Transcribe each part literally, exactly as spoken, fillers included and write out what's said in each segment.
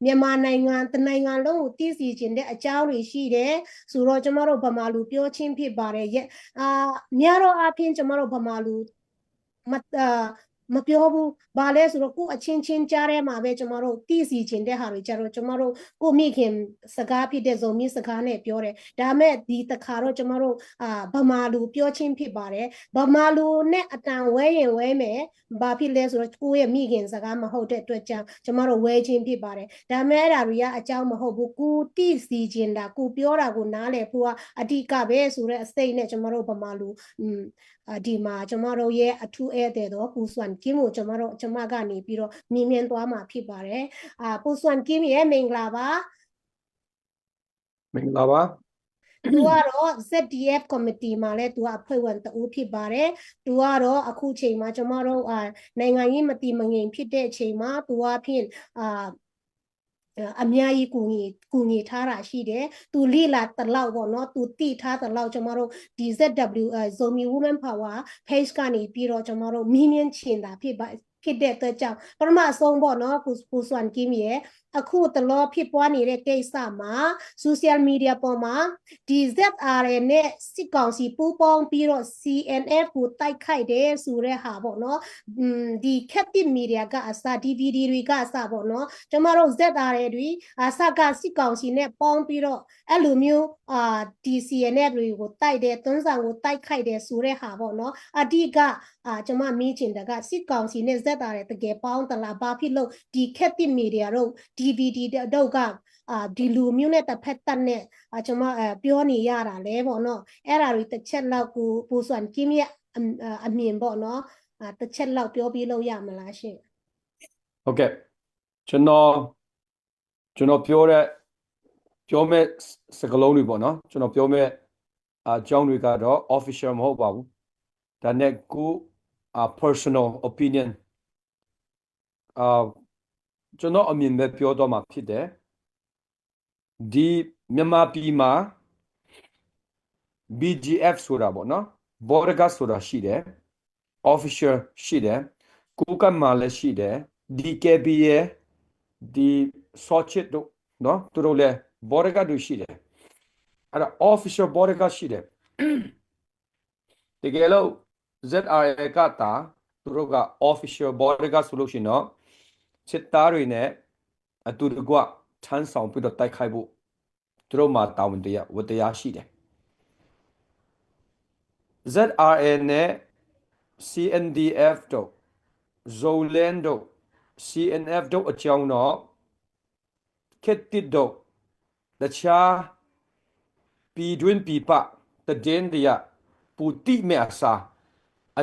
မြန်မာနိုင်ငံတစ်နိုင်ငံလုံးကိုသိစေချင်တဲ့အကြောင်းတွေရှိတယ်ဆိုတော့ကျမတို့ဗမာလူပြောခြင်းဖြစ်ပါတယ်။ ရအာများသောအားဖြင့်ကျမတို့ဗမာလူမအာမပြောဘူး။ ဘာလဲဆိုတော့ကိုယ့်အချင်းချင်းကြားထဲမှာပဲကျမတို့သိစေချင်တဲ့ဟာတွေကျတော့ကျမတို့ကိုယ့်မိခင်စကားဖြစ်တဲ့ဇော်မင်းစကားနဲ့ပြောတယ်။ ဒါပေမဲ့ဒီတစ်ခါတော့ကျမတို့အာဗမာလူပြောခြင်းဖြစ်ပါတယ်။ ဗမာလူနဲ့အတန်ဝဲရင်ဝဲမယ်။ ဘာဖြစ်လဲဆိုတော့ကိုယ့်ရဲ့မိခင်စကားမဟုတ်တဲ့အတွက်ကြောင့်ကျမတို့ဝဲခြင်းဖြစ်ပါတယ်။ ဒါပေမဲ့အဲ့ဒါတွေကအကြောင်းမဟုတ်ဘူး။ ကိုသိစီချင်တာကိုပြောတာကိုနားလည်ဖို့ကအဓိကပဲဆိုတဲ့အစိတ်နဲ့ကျမတို့ဗမာလူอืมအာဒီမှာကျမတို့ရဲ့အထူးဧည့်သည်တော်ပူစွမ်ကင်းကိုကျမတို့ကျမကနေပြီးတော့မြင်မြင်သွားမှာဖြစ်ပါတယ်။ အာပူစွမ်ကင်းရဲ့မင်္ဂလာပါ။ မင်္ဂလာပါ။ သူကတော့ Z D F committee မှာလည်းသူကအဖွဲ့ဝင်တဦးဖြစ်ပါတယ်။ သူကတော့အခုချိန်မှာကျမတို့အာနိုင်ငံရေးမတည်မငြိမ်ဖြစ်တဲ့အချိန်မှာသူကဖြင့်အာအများကြီးကူညီကူညီထားတာရှိတယ်။ သူလေ့လာသလောက်ပေါ့နော်။ သူသိထားသလောက်ကျမတို့ဒီ Z W အာ Zomi Women Power page ကနေပြီးတော့ကျမတို့မေးမြန်းချင်တာဖြစ်ပါဖြစ်တဲ့အတွက်ကြောင့်ပထမအဆုံးပေါ့နော်ကိုကိုစွမ်ကင်းရဲ့အခုတလောဖြစ်ပွားနေတဲ့ကိစ္စမှာ social media ပေါ်မှာဒီ Z R A နဲ့စစ်ကောင်စီပူးပေါင်းပြီးတော့ C N F ကိုတိုက်ခိုက်တယ်ဆိုတဲ့ဟာပေါ့နော်။ อืมဒီခက်သစ် media ကအစ D V D တွေကအစပေါ့နော်ကျမတို့ Z R A တွေအစကစစ်ကောင်စီနဲ့ပေါင်းပြီးတော့အဲ့လိုမျိုးအာ D C N F တွေကိုတိုက်တယ်သွင်းဆောင်ကိုတိုက်ခိုက်တယ်ဆိုတဲ့ဟာပေါ့နော်အဓိကအာကျမမေးချင်တာကစစ်ကောင်စီနဲ့ Z R A တကယ်ပေါင်းသလားဘာဖြစ်လို့ဒီခက်သစ် media တို့ D V D တို့ကအာဒီလူမျိုးနဲ့တစ်ဖက်တပ်နဲ့အာကျမအဲပြောနေရတာလဲပေါ့နော်အဲ့ဒါတွေတစ်ချက်လောက်ကိုပူစွမ်ကင်းရဲ့အအအမြင်ပေါ့နော်အာတစ်ချက်လောက်ပြောပြလို့ရမလားရှင်။ ဟုတ်ကဲ့ကျွန်တော်ကျွန်တော်ပြောတဲ့ပြောမဲ့စကလုံးတွေပေါ့နော်ကျွန်တော်ပြောမဲ့အကြောင်းတွေကတော့ official မဟုတ်ပါဘူးဒါနဲ့ကိုအာ personal opinion အာကျွန်တော်အမြင်ပဲပြောတော့မှာဖြစ်တယ်ဒီမြန်မာပြည်မှာ B G F ဆိုတာပေါ့နော်ဘော်ဒကတ်ဆိုတာရှိတယ် official ရှိတယ်ကိုးကတ်မှာလည်းရှိတယ် D K B A ဒီစောချစ်တို့နော်သူတို့လည်းဘော်ဒကတ်တို့ရှိတယ်အဲ့ဒါ official ဘော်ဒကတ်ရှိတယ်တကယ်လို့ Z R A ကတာသူတို့က official ဘော်ဒကတ်ဆိုလို့ရှိရင်တော့စစ်သားတွေနဲ့အတူတကွထမ်းဆောင်ပြီးတော့တိုက်ခိုက်ဖို့သူတို့မှာတာဝန်တရားဝတ္တရားရှိတယ် Z R A နဲ့ C N D F တို့ Zoland တို့ C N F တို့အကြောင်းတော့ခေတ်သစ်တို့တခြားပြည်တွင်းပြည်ပသတင်းတွေကပူတိမဲ့အစား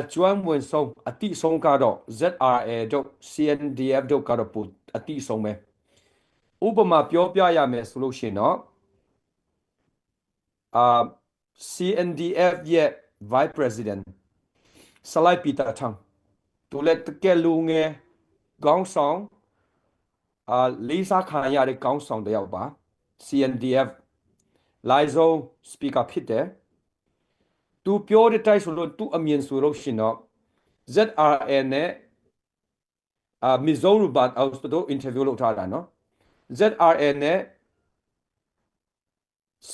အကျွမ်းဝင်ဆုံးအတိဆုံးကတော့ Z R A တို့ C N D F တို့ကတော့ပူအတိဆုံးပဲဥပမာပြောပြရမယ်ဆိုလို့ရှိရင်တော့အာ C N D F ရဲ့ Vice President ဆလိုင်းပီတာထန်သူလည်းတကယ်လူငယ်ခေါင်းဆောင်အာလေးစားခံရတဲ့ခေါင်းဆောင်တစ်ယောက်ပါ C N D F လိုင်ဇို speaker ဖြစ်တယ်သူပြောတဲ့တိုက်ဆိုလို့သူအမြင်ဆိုလို့ရှိရင်တော့ Z R A နဲ့အာ Mizoram ဘာ auto interview လုပ်ထားတာနော် Z R A နဲ့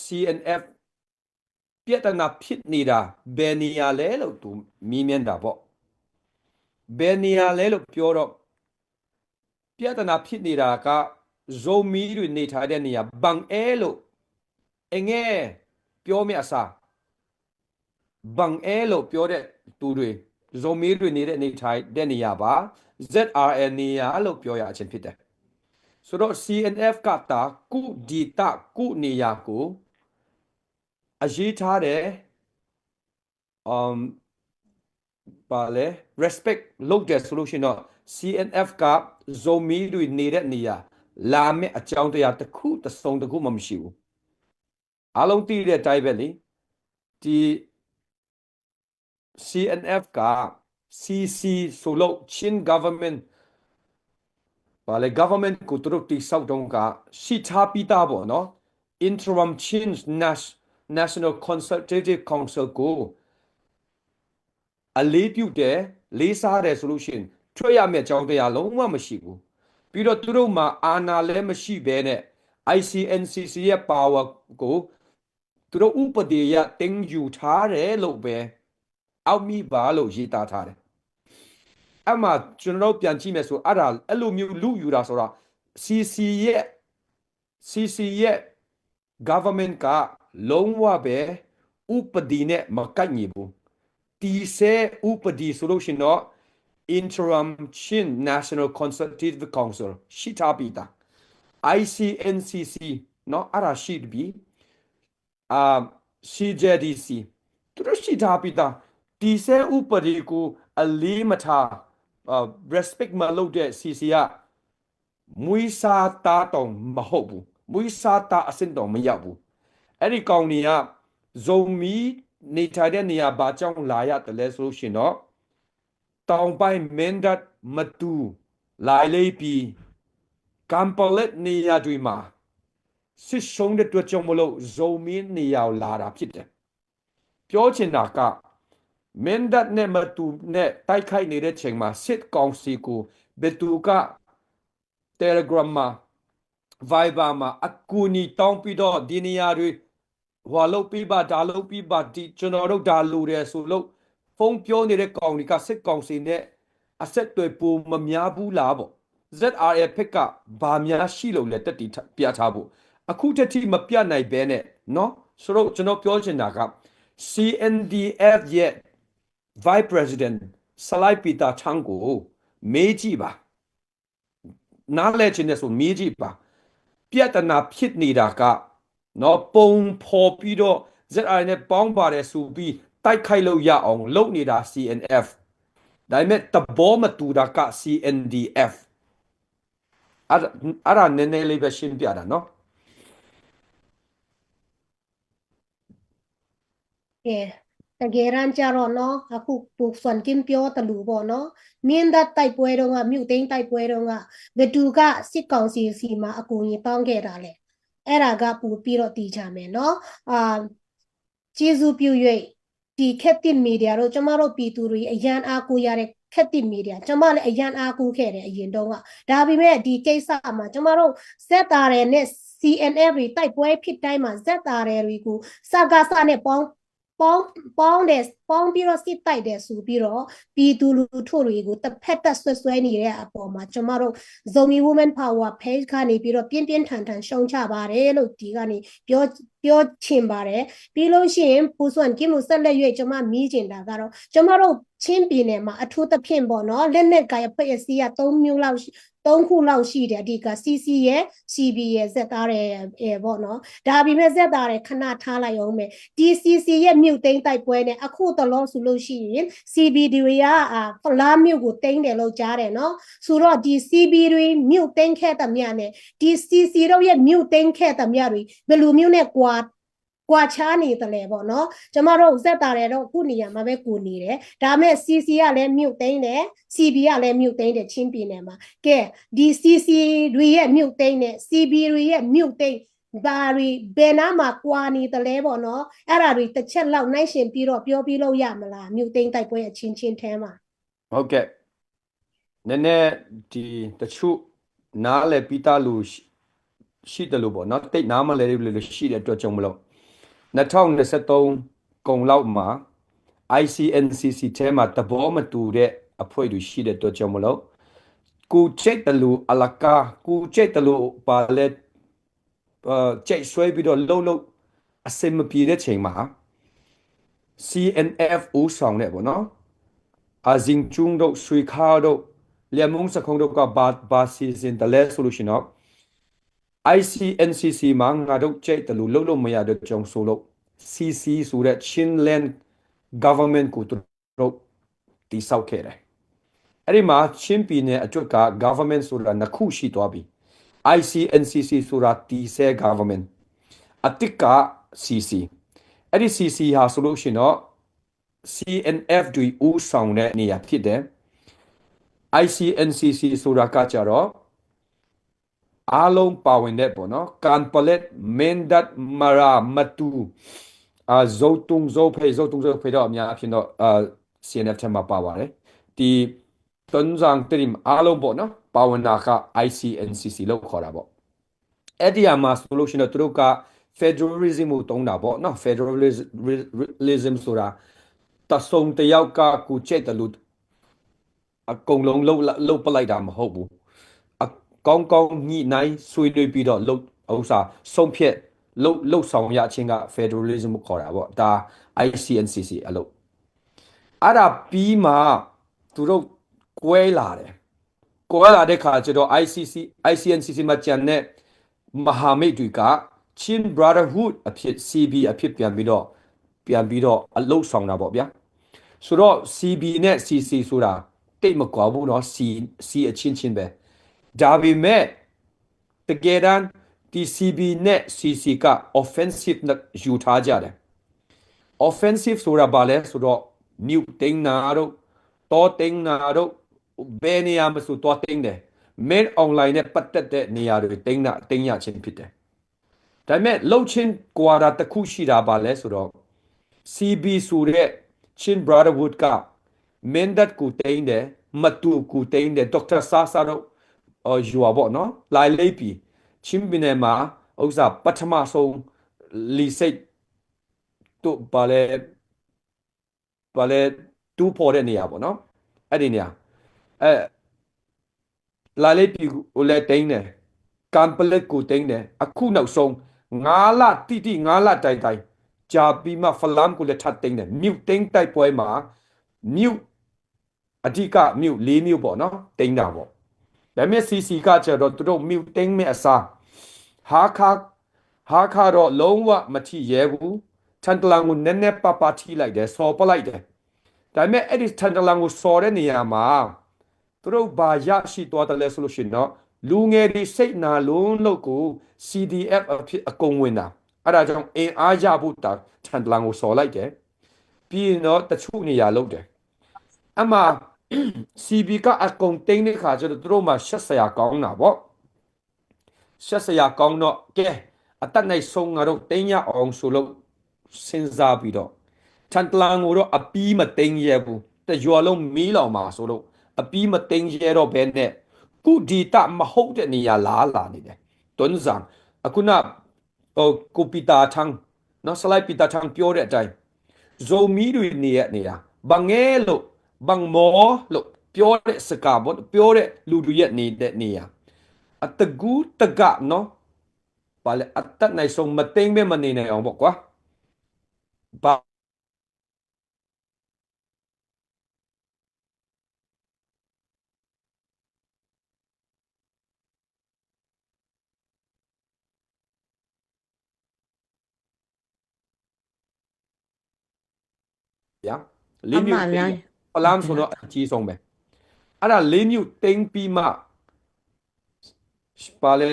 C N F ပြဿနာဖြစ်နေတာဘယ်နေရာလဲလို့သူမေးမြန်းတာပေါ့ဘယ်နေရာလဲလို့ပြောတော့ပြဿနာဖြစ်နေတာကဇိုမီးတွေနေထိုင်တဲ့နေရာဘန်အဲလို့အငဲပြောမယ့်အစားဘန်အဲလို့ပြောတဲ့သူတွေဇိုမီးတွေနေတဲ့နေထိုင်တဲ့နေရာပါ Z R A နေရာလို့ပြောရခြင်းဖြစ်တယ်ဆိုတော့ C N F ကတာကုဒေသကုနေရာကိုအရေးထားတယ်။ အမ်ဘာလဲ respect လုပ်တယ်ဆိုလို့ရှိရင်တော့ C N F ကဇိုမီးတွေနေတဲ့နေရာလာမဲ့အကြောင်းတရားတစ်ခုတစ်စုံတစ်ခုမှမရှိဘူး။အားလုံးသိတဲ့အတိုင်းပဲလေဒီ C N F က C C ဆိုလို့ Chin government ဘာလဲ government ကိုသူတို့တိစောက်တုန်းကရှိထားပြီးသားပေါ့နော် Interim Chin Nas- National Consultative Council ကိုအလေးပြုတယ်လေးစားတယ်ဆိုလို့ရှိရင်ထွက်ရမယ့်အကြောင်းတရားလုံးဝမရှိဘူး။ ပြီးတော့သူတို့မှာအာဏာလည်းမရှိဘဲနဲ့ ICNCC ရဲ့ power ကိုသူတို့ဥပဒေအရတင်ယူထားတယ်လို့ပဲအောက်မိပါလို့ရေးသားထားတယ်အဲ့မှာကျွန်တော်တို့ပြန်ကြည့်မယ်ဆိုအဲ့ဒါအဲ့လိုမျိုးလူယူတာဆိုတော့ CC ရဲ့ CC ရဲ့ government ကလုံးဝပဲဥပဒေနဲ့မကိုက်ညီဘူးတည်ဆဲဥပဒေဆိုလို့ရှိရင်တော့ Interim Chin National Consultative Council ရှိထားပြီးသား ICNCC เนาะအဲ့ဒါရှိတပြီအာ CJDC သူတို့ရှိထားပြီးသားတည်ဆဲဥပဒေကိုအလေးမထားအာ respect မလုပ်တဲ့ CC ကမွေးစားသားတောင်မဟုတ်ဘူးမွေးစားသားအဆင့်တောင်မရောက်ဘူးအဲ့ဒီကောင်တွေကဇုံမီနေထိုင်တဲ့နေရာဘာကြောင့်လာရတယ်လဲဆိုလို့ရှိရင်တော့တောင်ပိုင်းမင်းတပ်မတူလာလေးပြီးကမ်ပလက်နေရာတွေမှာစစ်ရှုံးတဲ့အတွက်ကြောင့်မလို့ဇုံမီနေရာကိုလာတာဖြစ်တယ်ပြောချင်တာကမင်းတပ်နဲ့မတူနဲ့တိုက်ခိုက်နေတဲ့ချိန်မှာစစ်ကောင်စီကိုဘယ်သူက Telegram မှာ Viber မှာအကူအညီတောင်းပြီးတော့ဒီနေရာတွေဟွာလုပ်ပြီးပါဒါလုပ်ပြီးပါဒီကျွန်တော်တို့ဒါလိုတယ်ဆိုလို့ဖုန်းပြောနေတဲ့ကောင်တွေကစစ်ကောင်စီနဲ့အဆက်အသွယ်ပိုမများဘူးလားပေါ့ ZRA ဘက်ကဘာများရှိလို့လဲတက်တည်ပြထားဖို့အခုထက်ထိမပြနိုင်ဘဲနဲ့နော်ဆိုတော့ကျွန်တော်ပြောချင်တာက CNDF ရဲ့ Vice President ဆလိုင်းပီတာထန်းကိုမေးကြည့်ပါနားလည်ချင်တဲ့ဆိုမေးကြည့်ပါပြဿနာဖြစ်နေတာကနော်ပုံဖော်ပြီးတော့ ZRA နဲ့ပေါင်းပါတယ်ဆိုပြီးတိုက်ခိုက်လို့ရအောင်လုပ်နေတာ CNF ဒါပေမဲ့သဘောမတူတာက CNDF အဲ့ဒါအဲ့ဒါနည်းနည်းလေးပဲရှင်းပြတာနော် ကဲတကယ်တမ်းကျတော့နော်အခုပူစွန်ကင်းပြောတလူပေါ့နော်မင်းတပ်တိုက်ပွဲတော့ကမြို့သိမ်းတိုက်ပွဲတော့ကဘယ်သူကစစ်ကောင်စီစီမှာအကူအညီတောင်းခဲ့တာလဲအဲ့ဒါကပိုပြီးတော့သိချင်မယ်နော်အာကျေးဇူးပြု၍ဒီခက်သစ်မီဒီယာတို့ကျမတို့ပြည်သူတွေအရမ်းအားကိုးရတဲ့ခက်သစ်မီဒီယာကျမလည်းအရမ်းအားကိုးခဲ့တယ်အရင်တုန်းကဒါပေမဲ့ဒီကိစ္စမှာကျမတို့စက်တားတယ်နဲ့ CNF တွေတိုက်ပွဲဖြစ်တိုင်းမှာစက်တားတယ်တွေကိုစကစနဲ့ပေါင်းပေါင်းပေါင်းတယ်ပေါင်းပြီးတော့စစ်တိုက်တယ်ဆိုပြီးတော့ပြည်သူလူထုတွေကိုတစ်ဖက်သက်ဆွဲဆွဲနေတဲ့အပေါ်မှာကျမတို့ Zomi Women Power Page ကနေပြီးတော့ပြင်းပြင်းထန်ထန်ရှုံချပါတယ်လို့ဒီကနေပြောပြောချင်ပါတယ်ပြီးလို့ရှိရင်ပူစွန်ကင်းမူဆက်လက်၍ကျမမီးချင်တာကတော့ကျမတို့ချင်းပြည်နယ်မှာအထူးသဖြင့်ပေါ့နော်လက်နက်ကိုင်အဖွဲ့အစည်းက၃မျိုးလောက်ရှိသုံးခုလောက်ရှိတယ်အဓိက CC ရဲ့ CB ရဲ့ ZRA ရဲ့ပေါ့နော်ဒါပေမဲ့ ZRA ခဏထားလိုက်အောင်မယ်ဒီ CC ရဲ့မြို့သိမ်းတိုက်ပွဲနဲ့အခုတလောဆိုလို့ရှိရင် CB တွေကအာဖလားမြို့ကိုသိမ်းတယ်လို့ကြားတယ်နော်ဆိုတော့ဒီ CB တွေမြို့သိမ်းခဲ့သမျှနဲ့ဒီ CC တို့ရဲ့မြို့သိမ်းခဲ့သမျှတွေဘယ်လိုမျိုးနဲ့ကွာကွာခြားနေတယ်လဲပေါ့နော်ကျမတို့ဇက်တာတွေတော့အခုနေရာမှာပဲကိုနေတယ်ဒါပေမဲ့ CC ကလည်းမြို့သိမ်းတယ် CB ကလည်းမြို့သိမ်းတယ်ချင်းပြည်နယ်မှာကဲဒီ CC တွေရဲ့မြို့သိမ်းနဲ့ CB တွေရဲ့မြို့သိမ်းဘာတွေဘယ်နားမှာကွာနေတယ်လဲပေါ့နော်အဲ့ဒါတွေတစ်ချက်လောက်နှိုင်းယှဉ်ပြီးတော့ပြောပြလို့ရမလားမြို့သိမ်းတိုက်ပွဲအချင်းချင်းထဲမှာဟုတ်ကဲ့ နည်းနည်းဒီတချို့နားလည်ပြီးသားလူရှိရှိတယ်လို့ပေါ့နော်တိတ်နားမလဲတဲ့လူရှိတဲ့အတွက်ကြောင့်မလို့နှစ်ထောင့်နှစ်ဆယ့်သုံးကုံလောက်မှာ ICNCC ထဲမှာသဘောမတူတဲ့အဖွဲ့တွေရှိတဲ့အတွက်ကြောင့်မလို့ကိုကြိုက်တယ်လို့အလကားကိုကြိုက်တယ်လို့ပါလဲအဲကြိုက်ဆွဲပြီးတော့လှုပ်လှုပ်အဆင်မပြေတဲ့ချိန်မှာ CNF ဦးဆောင်တဲ့ပေါ့နော်အဇင်ကျုံတို့ဆွေခါတို့လျံမုံစခုံတို့ကဘာဘာစီစဉ်တလဲဆိုလို့ရှိရင်တော့ ICNCC မှာငါတို့ကြိုက်တယ်လို့လှုပ်လို့မရတဲ့ကြောင့်ဆိုလို့ CC ဆိုတဲ့ Chinland Government ကိုသူတို့တိစောက်ခဲ့တယ်အဲ့ဒီမှာချင်းပြည်နယ်အတွက်က government ဆိုတာနှစ်ခုရှိသွားပြီ ICNCC ဆိုတာတည်ဆဲ government အတစ်က CC အဲ့ဒီ CC ဟာဆိုလို့ရှိရင်တော့ CNF တွေဦးဆောင်တဲ့နေရာဖြစ်တယ် ICNCC ဆိုတာကကြတော့အားလုံးပါဝင်တဲ့ပေါ့နော်ကန်ပလက်မင်းဒတ်မရာမတူအာဇိုတုံဇိုဖေဇိုတုံဇိုဖေတော့အများအဖြစ်တော့အာ CNF ထဲမှာပါပါတယ်ဒီ တွင်းဇင် တရံး အားလုံးပေါ့နော်၊ ပါဝင်တာက ICNCC လို့ခေါ်တာပေါ့။ အဲ့ဒီအမှာဆိုလို့ရှိရင်တော့ သူတို့က federalism ကိုသုံးတာပေါ့နော်။ Federalism ဆိုတာ တစ်စုံတစ်ယောက်က ကိုယ်ကြိုက်သလို အကုန်လုံးလုပ်လုပ်ပလိုက်တာမဟုတ်ဘူး။ အကောင်းကောင်းညှိနှိုင်းဆွေးနွေးပြီးတော့လုပ်ဥစ္စာဆုံးဖြတ်လုပ်လုပ်ဆောင်ရခြင်းက federalism ကိုခေါ်တာပေါ့။ ဒါ ICNCC အလုပ်။ အဲ့ဒါပြီးမှသူတို့ကွဲလာတယ်။ ကွဲလာတဲ့ခါကျတော့ ICC ICNCC မှာကျန်တဲ့မဟာမိတ်တွေက Chin Brotherhood အဖြစ် CB အဖြစ်ပြန်ပြီးတော့ပြန်ပြီးတော့အလုပ်ဆောင်တာပေါ့ဗျာ။ ဆိုတော့ CB နဲ့ CC ဆိုတာတိတ်မကွာဘူးနော်။ C C အချင်းချင်းပဲ။ ဒါပေမဲ့တကယ်တမ်းဒီ CB နဲ့ CC က offensive နဲ့ယူထားကြတယ်။ Offensive ဆိုတာဘာလဲဆိုတော့ မြို့သိမ်းတာတို့၊ တောသိမ်းတာတို့၊ ဘယ်နေရာမဆိုသွားသိမ်းတယ်။ Min Aung Hlaing နဲ့ပတ်သက်တဲ့နေရာတွေသိမ်းတာသိမ်းရခြင်းဖြစ်တယ်။ ဒါပေမဲ့လှုပ်ချင်းကွာတာတစ်ခုရှိတာဘာလဲဆိုတော့ CB ဆိုတဲ့ Chin Brotherhood က Mindat ကိုသိမ်းတယ်၊ မတူကိုသိမ်းတယ်၊ ဒေါက်တာဆာဆာတို့အော်ယွာပေါ့နော်၊ လိုင်လေးပီချင်းပြည်နယ်မှာဥစ္စာပထမဆုံးလီစိတ်တို့ဘာလဲ ဘာလဲတူးဖော်တဲ့နေရာပေါ့နော်။ အဲ့ဒီနေရာအဲလိုင်လေးပီကိုလည်းသိမ်းတယ်၊ ကမ်ပလက်ကိုသိမ်းတယ်။ အခုနောက်ဆုံးငါးလတိတိငါးလတိုင်တိုင်ကြာပြီးမှ ဖလမ်ကိုလည်းထပ်သိမ်းတယ်။ မြို့သိမ်းတိုက်ပွဲမှာမြို့အဓိကမြို့လေးမြို့ပေါ့နော်၊ သိမ်းတာပေါ့။ ဒါပေမဲ့ CC ကကျတော့သူတို့မြို့သိမ်းမဲ့အစားဟာခါဟာခါတော့လုံးဝမထိရဲဘူး။ ထန်တလန်ကိုနည်းနည်းပါးပါးထိလိုက်တယ်၊ စော်ပလိုက်တယ်။ ဒါပေမဲ့အဲ့ဒီထန်တလန်ကိုစော်တဲ့နေရာမှာသူတို့ဘာရရှိသွားတယ်လဲဆိုလို့ရှိရင်တော့လူငယ်တွေစိတ်နာလုံးလို့ကို CDF အဖြစ်အကုန်ဝင်တာ။ အဲ့ဒါကြောင့်အင်အားရဖို့တာထန်တလန်ကိုစော်လိုက်တယ်။ ပြီးရင်တော့တချို့နေရာလုပ်တယ်။ အမှ CB ကအကုန်သိမ်းတဲ့ခါကျတော့သူတို့မှာရှက်စရာကောင်းတာပေါ့။ ရှက်စရာကောင်းတော့ကဲအတတ်နိုင်ဆုံးငါတို့သိမ်းရအောင်ဆိုလို့စဉ်းစားပြီးတော့ထန်တလန်ကိုတော့အပြီးမသိမ်းရဲဘူး။ တရွာလုံးမီးလောင်မှာဆိုလို့အပြီးမသိမ်းရဲတော့ဘဲနဲ့ခုဒေသမဟုတ်တဲ့နေရာလာလာနေတယ်။ တွင်းဇင်အခုနဟိုကိုပီတာထန်းနော်၊ ဆလိုင်းပီတာထန်းပြောတဲ့အတိုင်းဇိုမီးတွေနေတဲ့နေရာ၊ ဘင်ငဲလို့၊ ဘင်မောလို့ပြောတဲ့စကားပေါ့၊ ပြောတဲ့လူတွေရဲ့နေတဲ့နေရာ၊ အတကူတကနော်၊ ဘာလဲ၊ အတတ်နိုင်ဆုံးမသိမ်းပဲမနေနိုင်အောင်ပေါ့ကွာ။ ဘာ ဗျာလေးမြို့သိမ်းတယ်။ ဖလမ်းဆိုတော့အကြီးဆုံးပဲ။ အဲ့ဒါလေးမြို့သိမ်းပြီးမှဘာလဲ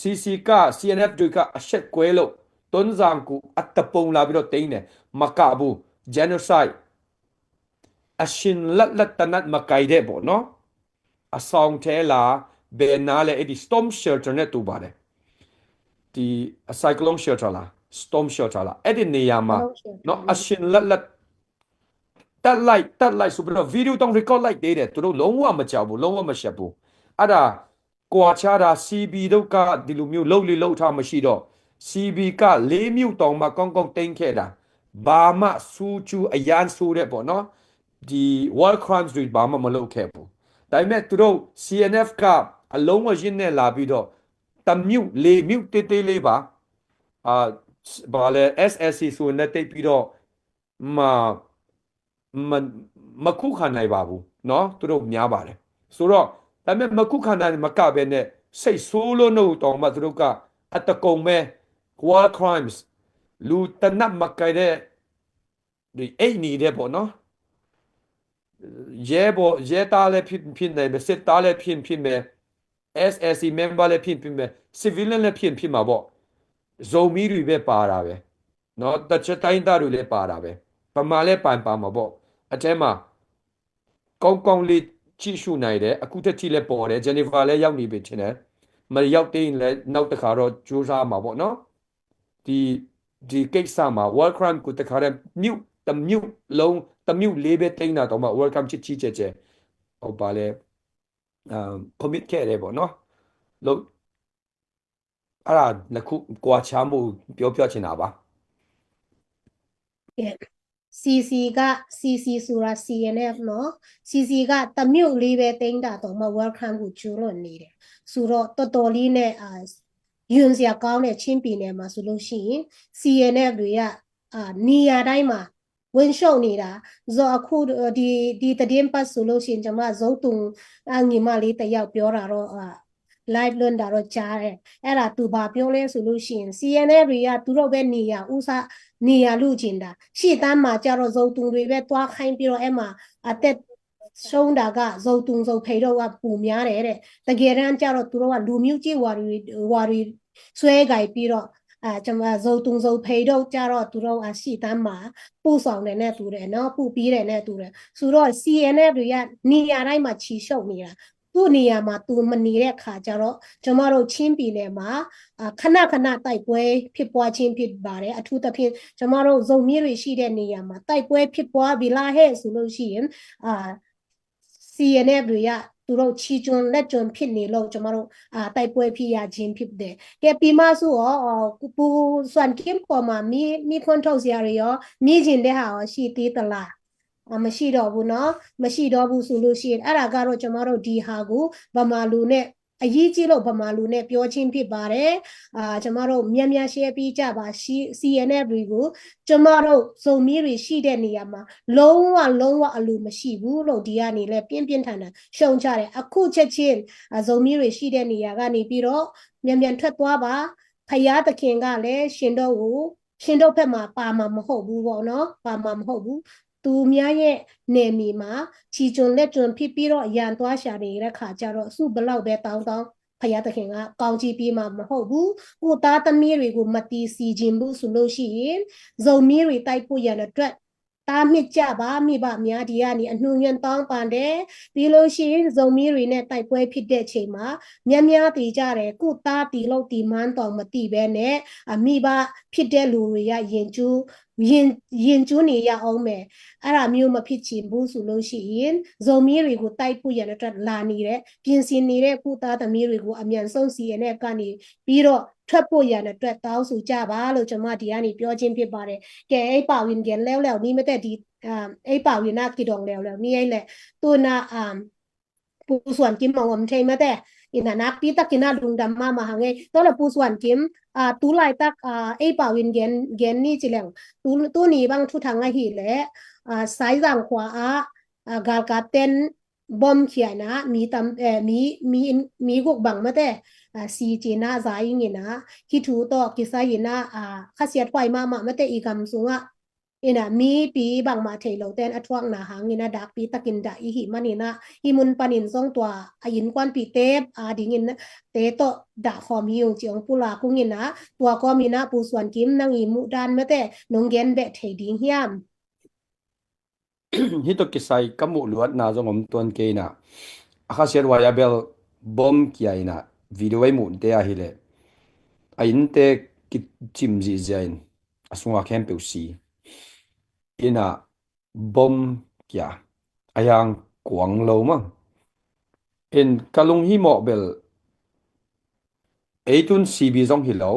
CC က CNF တွေကအရှက်ကွဲလို့တွင်းဇင်ကိုအတပုံလာပြီးတော့သိမ်းတယ်။ မကဘူး genocide အရှင်လတ်လတ်တနတ်မကိုင်တဲ့ပေါ့နော်။ အဆောင်ထဲလား၊ ဘယ်နားလဲ၊ အဲ့ဒီ storm shelter နဲ့တူပါတယ်။ ဒီအ cyclone shelter လား၊ storm shelter လား၊ အဲ့ဒီနေရာမှာနော်၊ အရှင်လတ်လတ်တတ်လိုက်တတ်လိုက်ဆိုပြီးတော့ video တောင် record လိုက်သေးတယ်။ သူတို့လုံးဝမကြောက်ဘူး၊ လုံးဝမရှက်ဘူး။ အဲ့ဒါကွာခြားတာ CB တို့ကဒီလိုမျိုးလုပ်လေလုပ်ထားမရှိတော့ CB ကလေးမြို့တောင်မှကောင်းကောင်းသိမ်းခဲ့တာ၊ ဘာမှစူးကျူးအရမ်းဆိုးတဲ့ပေါ့နော်၊ ဒီ war crimes တွေဘာမှမလုပ်ခဲ့ဘူး။ ဒါပေမဲ့သူတို့ CNF ကအလုံးအရင်းနဲ့လာပြီးတော့တမြို့လေးမြို့သေးသေးလေးပါ၊ အာဘာလဲ SSC ဆိုရင်လည်းတိတ်ပြီးတော့မမမခုခံနိုင်ပါဘူးနော်။ သူတို့များပါတယ်ဆိုတော့ဒါပေမဲ့မခုခံနိုင်မကပဲနဲ့စိတ်ဆိုးလို့နှုတ်တောင်မှသူတို့ကအတကုံပဲ war crimes လူတနတ်မကိုင်တဲ့ဒီအိတ်နေတဲ့ပေါ့နော်။ ရဲဘော်ရဲသားလည်းဖြစ်ဖြစ်နိုင်ပဲစစ်သားလည်းဖြစ်ဖြစ်မယ်။ SSC member လည်းဖြစ်ဖြစ်မယ်။ civilian လည်းဖြစ်ဖြစ်မှာပေါ့။ ဇိုမီးတွေပဲပါတာပဲနော်။ တချက်တိုင်းသားတွေလည်းပါတာပဲ။ ဗမာလည်းပါပါမှာပေါ့။ အထဲမှာကောင်းကောင်းလေးကြည့်ရှုနိုင်တယ်။ အခုထက်ထိလည်းပေါ်တယ်။ Jennifer လည်းရောက်နေပြီထင်တယ်။ မရောက်သေးရင်လည်းနောက်တစ်ခါတော့ကြိုးစားမှာပေါ့နော်။ ဒီဒီကိစ္စမှာ war crime ကိုတခါတည်းမြို့တစ်မြို့လုံးတစ်မြို့လေးပဲတင်တာတော့မှ war crime ချစ်ချစ်ကျဲကျဲ ဟောပါလဲ အာ commit ခဲ့တယ်ပေါ့နော်။ လို့ အဲ့ဒါနှစ်ခု ကွာခြားမှု ပြောပြချင်တာပါ။ CC က CC ဆိုတာ CNF နော်။ CC ကတစ်မြို့လေးပဲသိမ်းတာတောင်မှ welcome ကိုကျူးလွန်နေတယ်ဆိုတော့ တော်တော်လေးနဲ့အာယွံစရာကောင်းတဲ့ချင်းပြည်နယ်မှာဆိုလို့ရှိရင် CNF တွေကအာနေရာတိုင်းမှာဝင်ရှုပ်နေတာဆိုတော့ အခုဒီဒီသတင်းပတ်ဆိုလို့ရှိရင်ကျွန်မဇုံတုံအညီမလေးတစ်ယောက်ပြောတာတော့အာ live လွှင့်တာတော့ကြားတယ်။ အဲ့ဒါသူဘာပြောလဲဆိုလို့ရှိရင် CNF တွေကသူတို့ပဲနေရာဥစားနေရာလုချင်တာရှိတမ်းမှာကြတော့ဇုံတုံတွေပဲသွားခိုင်းပြီးတော့အဲ့မှာအသက်ဆုံးတာကဇုံတုံဇုံဖိတ်တို့ကပိုများတယ်တဲ့။ တကယ်တမ်းကျတော့သူတို့ကလူမျိုးကြီးဝါရီဝါရီစွဲကိုင်ပြီးတော့အာကျွန်မဇုံတုံဇုံဖိတ်တို့ကျတော့သူတို့အရှိတမ်းမှာပို့ဆောင်တယ်နဲ့တူတယ်နော်။ ပို့ပြီးတယ်နဲ့တူတယ်ဆိုတော့ CNF တွေကနေရာတိုင်းမှာခြေရှုပ်နေတာ။ သူ့နေရာမှာသူမနေတဲ့ခါကျတော့ကျွန်မတို့ချင်းပြည်နယ်မှာအာခဏခဏတိုက်ပွဲဖြစ်ပွားခြင်းဖြစ်ပါတယ်။ အထူးသဖြင့်ကျွန်မတို့ဇုံမီးတွေရှိတဲ့နေရာမှာတိုက်ပွဲဖြစ်ပွားပြီလားဟဲ့ဆိုလို့ရှိရင်အာ CNF တွေကသူတို့ချီကျွန်းလက်ကျွန်းဖြစ်နေလို့ကျွန်မတို့အာတိုက်ပွဲဖြစ်ရခြင်းဖြစ်တယ်။ ကဲပြီးမှဆိုတော့အာကိုပူစွမ်ကင်ပေါ်မှာမီးမီးခွန်းထုတ်စရာတွေရောမီးကျင်တဲ့ဟာရောရှိသေးသလား။ အာမရှိတော့ဘူးနော်။ မရှိတော့ဘူးဆိုလို့ရှိရင်အဲ့ဒါကတော့ကျွန်မတို့ဒီဟာကိုဗမာလူနဲ့အရေးကြီးလို့ဗမာလူနဲ့ပြောခြင်းဖြစ်ပါတယ်။ အာကျွန်မတို့များများ share ပေးကြပါရှိ CNF တွေကိုကျွန်မတို့ဇုံမီးတွေရှိတဲ့နေရာမှာလုံးဝလုံးဝအလိုမရှိဘူးလို့ဒီကနေလည်းပြင်းပြင်းထန်ထန်ရှုံချတယ်။ အခုချက်ချင်းအာဇုံမီးတွေရှိတဲ့နေရာကနေပြီးတော့မြန်မြန်ထွက်သွားပါ။ ဘုရားသခင်ကလည်းရှင်တို့ကိုရှင်တို့ဘက်မှာပါမှာမဟုတ်ဘူးပေါ့နော်။ ပါမှာမဟုတ်ဘူး။ သူများရဲ့နယ်မြေမှာခြေကျွန်လက်ကျွန်ဖြစ်ပြီးတော့ရန်သွားရှာနေတဲ့ခါကျတော့ဆုဘယ်လောက်ပဲတောင်းတောင်းဘုရားသခင်ကကောင်းချီးပေးမှာမဟုတ်ဘူး။ ကိုယ့်သားသမီးတွေကိုမတည်စီခြင်းဘူးဆိုလို့ရှိရင်ဇုံမီးတွေတိုက်ဖို့ရန်အတွက်တားမြစ်ကြပါ။ မိဘများဒီကနေအနှူးညွန့်တောင်းပန်တယ်။ ပြီးလို့ရှိရင်ဇုံမီးတွေနဲ့တိုက်ပွဲဖြစ်တဲ့ချိန်မှာများများသေကြတယ်။ ကိုယ့်သားတည်လို့တည်မှန်းတောင်မသိဘဲနဲ့အမိဘဖြစ်တဲ့လူတွေကရင်ကျူးရင်ရင်ကျူးနေရအောင်မယ်။ အဲ့ဒါမျိုးမဖြစ်ချင်ဘူးဆိုလို့ရှိရင်ဇုံမီးတွေကိုတိုက်ဖို့ရန်အတွက်လာနေတဲ့ပြင်ဆင်နေတဲ့ကိုယ့်သားသမီးတွေကိုအမြန်ဆုံး CNF ကနေပြီးတော့ထွက်ဖို့ရန်အတွက်တောင်းဆိုကြပါလို့ကျွန်မဒီကနေပြောခြင်းဖြစ်ပါတယ်။ ကဲအဲ့ပါဝင်ကဲလဲဝ်လဲဝ်နီးမတဲ့ဒီအာအဲ့ပါဝင်နာကီဒေါင်လဲဝ်လဲဝ်နီးအဲ့လဲသူနာအာပူစွမ်ကီမငုံထေမတဲ့ ina nakpi takin a lungdam mahmah hang ei. Tua le Pu Suan Kim, a, tu laitak a, ei pau in gen, gen ni ci leng. Tu, tuni bang thuthang ahih leh a, Saizang khua ah a, galkapten bom khia in a, mi tam, eh, mi, mi, mi guk bang mate a, si ci in a, za ing in a, hih thu tawh kisai in a, a, khasiat huai mahmah mate i gam sungah in a mipi bangmah thei lote in a thuakna hangin a dakpi takin dah i hih manin a hih mun panin zong tua a innkuanpihte adingin te tawh dah khawm hi ung ci ong pulak ung in a tua kawmin a Pu Suan Kim nang i muh dan mate nong gen beh thei ding hiam? Hih tawh kisai ka muh luatna zong om tuan kei in a a khasiat huai a bel bom kia in a video ei muhte ahih leh a innte kicim zihziah in a sunga khempeuh si in a bom kia a hiang kuang lo mang. In ka lunghimawh bel ei tun C B zong hi lo.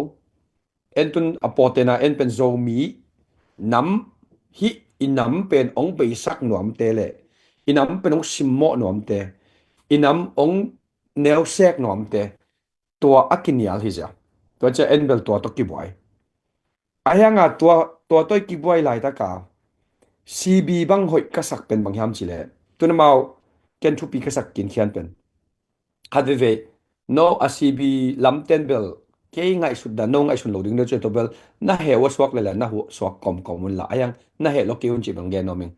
En tun a pawtena en pen Zomi nam hih i nam pen ong beisak nuamte le i nam pen ong simmawh nuamte i nam ong neusek nuamte tua a kinial hi zia. Tua cia en bel tua tawh kibuai. A hianga tua, tua tawh i kibuai laitaka C B bang hoih ka sak pen bang hiam cileh tun amau ken thupi ka sak kinkhian pen khat veve no a C B lamten bel kei ngaihsut dan no ngaihsun lo ding deuh cia tua bel na heh ua suak lele na huh suak kawmkawm un la a hiang na heh lo kei un cih bang gen nuam ing.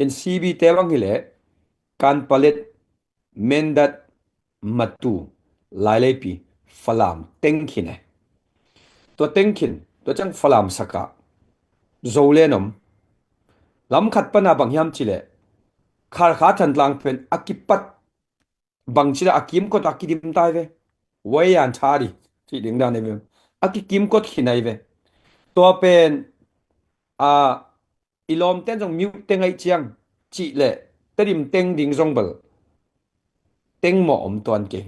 In C B te bang hileh Kanpalet, Mindat, Matu, Laileipi, Falam, Tengkhin e. Tua Tengkhin tua ciang Falam sakah Zolen om. Lam khat pana bang hiam cileh Kharkha Thantlang pen a kipat bang cileh a kimkot a kidim tai ve. Wayan thari cih ding dan e ve. A kikimkot khinai ve. Tua pen a i lawmten zong mute teng aih ciang cih leh Tedim teng ding zong bel teng maw om tuan kei.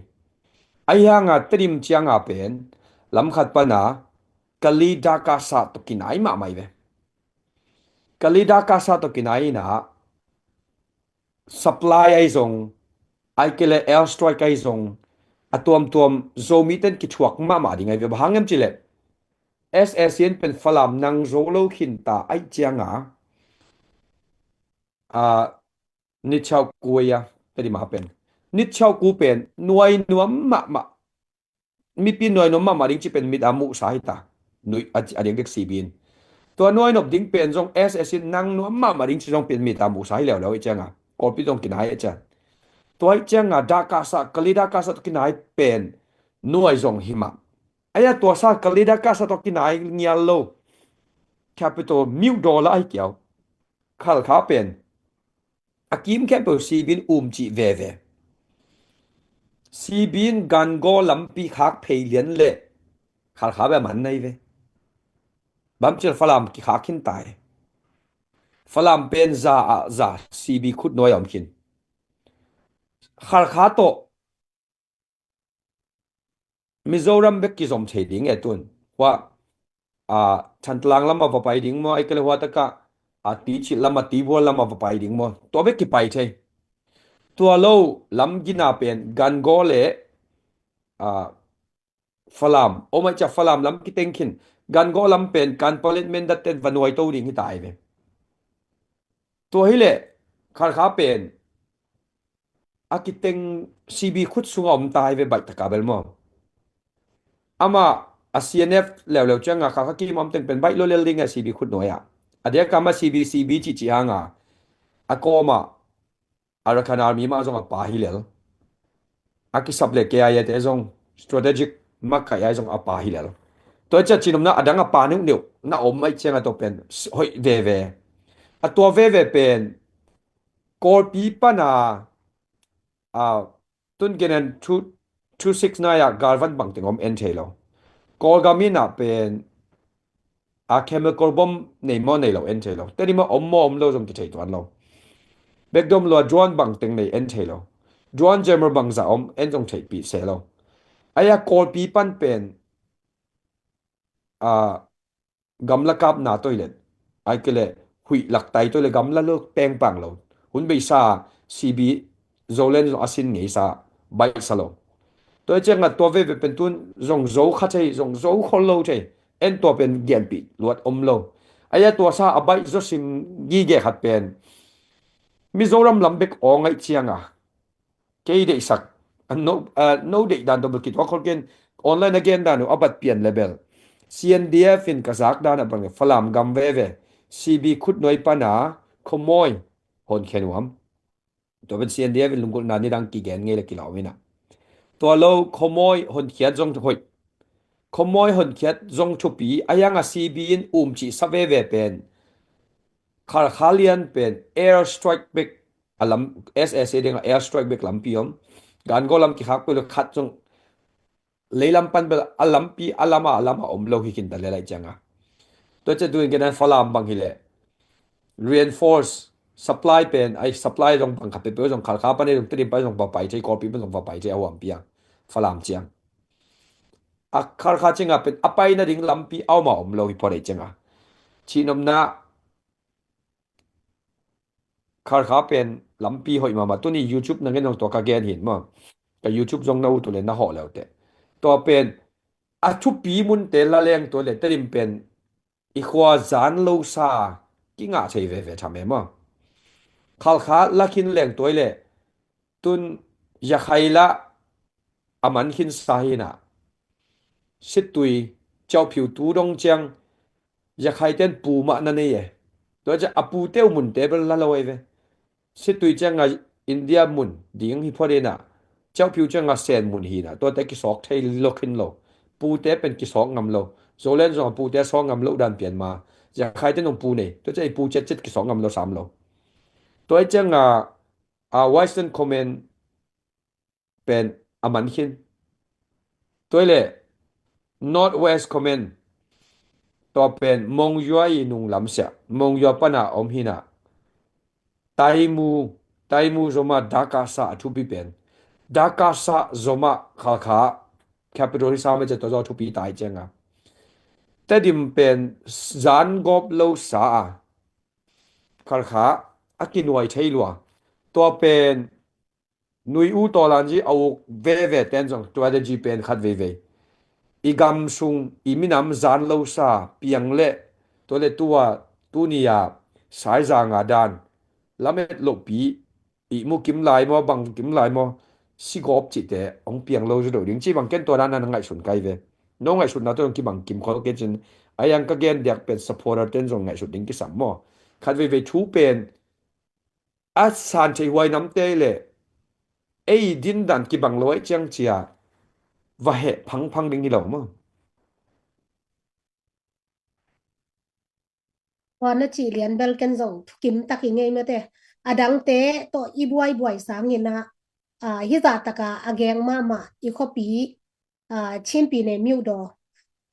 Ahi hanga Tedim cianga pen lamkhat pana Kalay Darkasa tawh kinai mahmah hi ve. Kalay Darkasa tawh kinai inah supply ahi zong, ahih kei leh airstrike ahi zong, a tuamtuam Zomiten kithuak mahmah ding ahi ve. Bang hang hiam cih leh S A C in pen Falam nang zo lo khinta ahih cianga, a, nitchau kuaya, Tedim a pen nitchau ku pen nuai nuam mahmah, mipi nuai nuam mahmah ding cih pen mit a muhsa hi ta. Nuih a, a diakdiak C B in. Tua nuai nop ding pen zong S A C in nang nuam mahmah ding cih zong pen mit a muhsa hi leuleu ahih cianga Kawlpi zong kinai ahih ciang. Tua ahih cianga Darkasa, Kalay Darkasa tawh kinai pen nuai zong hi mah. Ahi a tua sa Kalay Darkasa tawh kinai ngial lo. Capital Myo Daw lah ahi kiau. Khalkha pen a kim khempeuh C B in um cih veve. C B in Gangaw lampi khak phei lian leh Khalkha beh a man ahi ve. Bang hang hiam cih leh Falam kikhak khinta hi. Falam pen za ah za C B khutnuai a om khin. Khalkha tawh Mizoram bek kizom thei ding e tun. Hua, a, Thantlang lamah va pai ding maw, ahih kei leh hua takah, a, Tichit lamah, Tibual lamah va pai ding maw. Tua bek kipai thei. Tua lo lam gina pen Gangaw le, a, Falam. Om ahih ciang Falam lam kiteng khin. Gangaw lam pen Kanpetlet, Mindat ten va nuaito ding hi ta ahi ve. Tua hileh Khalkha pen a kiteng C B khut sungah om ta hi ve, baih taka bel maw. Amah a C N F leuleu cianga Khalkha kim om teng pen baih lo lel ding a C B khutnuai ah. A diaka mah C B, C B cihcih hanga a kawmah Arakan Army mah zong a pa hi lel. A kisap le K I A te zong strategic makaih ai zong a pa hi lel. Tua ciah cihnopna a dang a pa neuhneuh na om ahih cianga tua pen hoih veve. A tua veve pen Kawlpi pana, a, tun gen en two, two six nine ah galvan bangteng om en thei lo. Kawlgam inah pen a chemical bomb nei maw nei lo en thei lo. Tedim ah om maw om lo zong kithei tuan lo. Bekdom lua drone bangteng nei en thei lo. Drone jammer bangzah om en zong theihpih se lo. Ahi a Kawlpi pan pen, a, gamla kapna tawh hileh, ahih kei leh huih laktai tawh hileh gamla lo pengpang lo. Hun beisa C B Zoland zong a sin ngeisa baihsa lo. Tua hi cianga tua veve pen tun zong zo kha thei, zong zo khol lo thei. En tua pen genpih luat om lo. Ahi a tua sa a baih zawsim gige khat pen Mizoram lam bek awng ahih cianga kei deihsak, a no, a no deih dan tawh bel kituak khol kei in, online a gen dan uh a bat pian le bel C N D F in ka zak dan a bang le Falam gam veve C B khutnuai pana khuamawi honkhiat nuam. Tua pen C N D F in lunggulhna nidang kigen ngei le kilawm inah. Tua lo khuamawi honkhiat zong hoih. Khuamawi honkhiat zong thupi, ahi hanga C B in um cih sa veve pen Khalkha lian pen air strike bek a lam, S A C dingah air strike bek lampi om. Gangaw lam kikhak peuh le khat zong leilam pan bel a lampi a lama a lama om lo hi khin ta le lai cianga. Tua ciah tuin kenan Falam bang hileh reinforce supply pen, ai supply zong bang khat peuhpeuh zong Khalkha pan ei zong Tedim pan zong va pai thei, Kawlpi pan zong va pai thei a huampi a Falam ciang. A Khalkha cianga pen a paina ding lampi a oma om lo hi phot ei cianga. Cihnopna Khalkha pen lampi hoih mahmah. Tuni YouTube na ngen zong tua ka gen hin maw. Ka YouTube zong na ut uh le na hawh leuteh. Tua pen a thupi munte la leng tua le Tedim pen i khua zan lo sa kingah thei veve tham e maw. Khalkha la khin leng tua le tun Yakhai lah a man khin sa hinah. Sittui Kyaukphyu tu dong ciang Yakhai ten pu mah na nei e. Tua ciah a pute uh munte bel la lo ei ve. Sittui cianga India mun ding hi phot inah Kyaukphyu cianga Sen mun hinah tuate kisawk thei lo khin lo. Pute pen kisawk ngam lo. Zoland zong a pute sawk ngam lo dan pian ma. Yakhai ten zong pu nei. Tua ciah i pu ciatciat kisawk ngam lo sam lo. Tua hi cianga a Western Command pen a man khin. Tua hi le North West Command tua pen Monywa i nunglam siah, Monywa pana om hinah Taimu, Taimu zoma Darkasa a thupi pen Dakasa zomah Khalkha capital hi sa mah ciang tua zaw thupi ta hi cianga Tedim pen zan gawp lo sa a Khalkha a kinuai thei lua. Tua pen nui u tawlan zi a uk veve ten zong strategy pen khat veivei. I gam sung i minam zan lo sa piang le tua le tua tuni a saizanga dan lamet lohpi i mu kim lai maw, bang kim lai maw, si gawp cihte hong piang lo zu do ding ci bang ken tua dan na ngaihsun kai ve. No ngaihsutna tua hong kibang kim khol ke cin a yang ka gen diak pen supporter ten zong ngaihsut ding kisam maw. Khat veivei thu pen a san thei huai namte le ei din dan kibang lo ai ciang cia va heh phangphang ding hi lo maw. Tua na cih lian bel ken zong thukim tak i ngei mate. A dangte tawh i buaibuai sangin ah, ah, hizah taka a geng mahmah i khuapi, ah, Chinpi ne Myodaw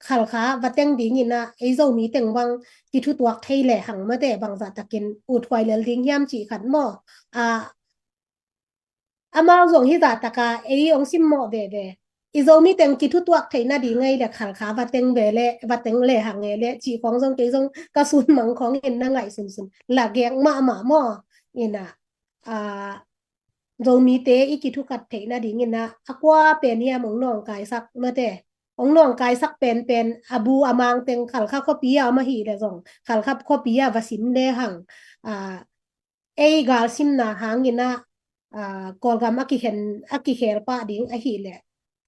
Khalkha va teng dingin ah ei Zomi teng bang kithutuak thei le hang mate bangzah takin uthuai lel ding hiam cih khat maw. Ah, amau zong hizah taka ei hong simmawh veve. I Zomi teng kithutuak theih nading ngei le Khalkha va teng ve le, va teng le hang e le cih khong zong kei zong ka sun mang khong in na ngaihsunsun la gek mahmah maw. Ina, ah, Zomite i kithukhat theih nading ina a kua pen hiam hong nawngkaisak mate. Hong nawngkaisak penpen a bu a mang teng Khalkha khuapi a om ahi le zong Khalkha khuapi a va sim le hang. Ah, ei galsimna hangin ah, ah, Kawlgam a kikhen, a kikhel pah ding ahih leh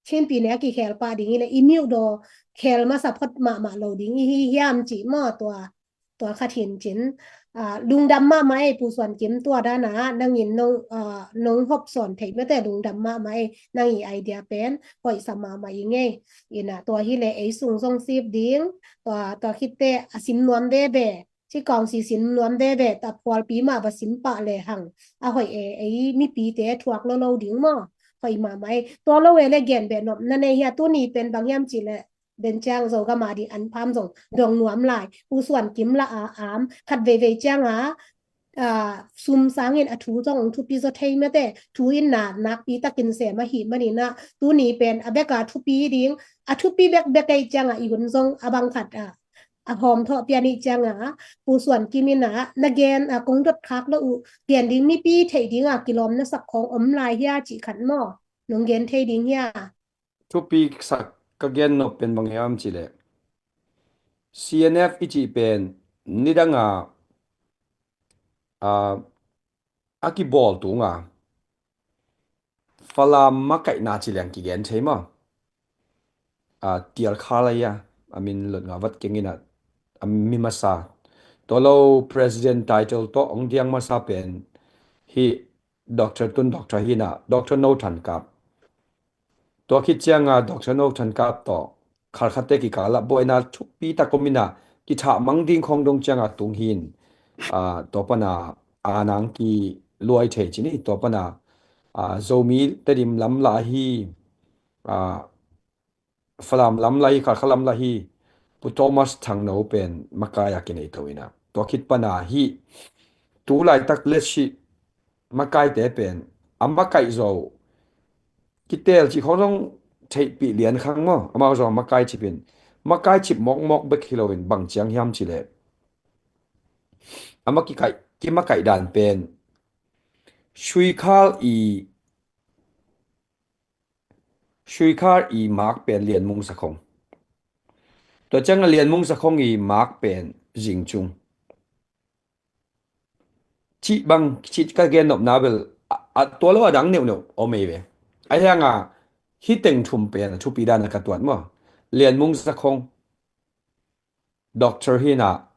Chinpi ne a kikhel pah ding hileh i Myodaw khel masa phot mahmah lo ding i hi hiam cih maw tua, tua khat hin cin. Ah, lungdam mahmah ei Pu Suan Kim tua dana nangin nong, ah, nong hop sawn theih mate lungdam mahmah ei nang i idea pen hoihsa mahmah i ngei. Ina tua hileh ei sung zong sip ding tua, tua khitte a sim nuam veve. Ci kawng sisin nuam veve ta phualpi mah va sim pah le hang. A hoih e, ei mipite thuak lo lo ding maw. Hoih mahmah e. Tua lo e le gen beh nop na nei hia tuni pen bang hiam cih le den ciang Zogam a ding an pham zong dong nuam lai. Pu Suan Kim la a am khat veivei cianga, ah, sum sangin a thu zong thupi zaw thei mate. Thu in na nakpi takin sem ahi manina tuni pen a beka thupi ding. A thupi bekbek ei cianga i hun zong a bang khat a a hawm thawh pian ih cianga Pu Suan Kim in ah na gen a kong dot khak lo uh gen ding mipi theih dinga kilawm na sak khawng om lai hia cih khat maw? Nong gen thei ding hia? Thupi sak ka gen nop pen bang hiam cih leh C N F i cih pen nidanga, ah, a kibawl tunga Falam makaihna ci leng kigen thei maw? A tial kha lai a, a min lot nga vat keng ina a mi masa. Tua lo president title tawh ong diang masa pen hi Doctor Tun Doctor hina, Doctor No Than Kap. Tua khit cianga Doctor No Than Kap tawh Khalkhate kikala buaina thupi tak om ina kithah mang ding khong dong cianga tung hin, ah, tua pana a nang ki luai thei cini tua pana, ah, Zomi Tedim lam la hi, ah, Falam lam la hi, Khalkha lam la hi, Pu Thomas Thangno pen makai a kinei to ina. Tua khit pana hi tu laitak le si makaite pen a makaih zo kitel cih khong zong theihpih lian khang maw? Amau zong makai cipin makai cip mawkmawk bek hi loin bang ciang hiam cileh a makikaih, kimakaih dan pen Suikhal i, Suikhal i mak pen Lianmung Sakhong. Tua cianga Lianmung Sakhong i mak pen Zingcung. Cih bang, cih ka gen nopna bel, a, a tua lo a dang neuhneuh om ei ve. A hianga, hi teng thum pen a thupi dana ka tuat maw? Lianmung Sakhong, Doctor hina,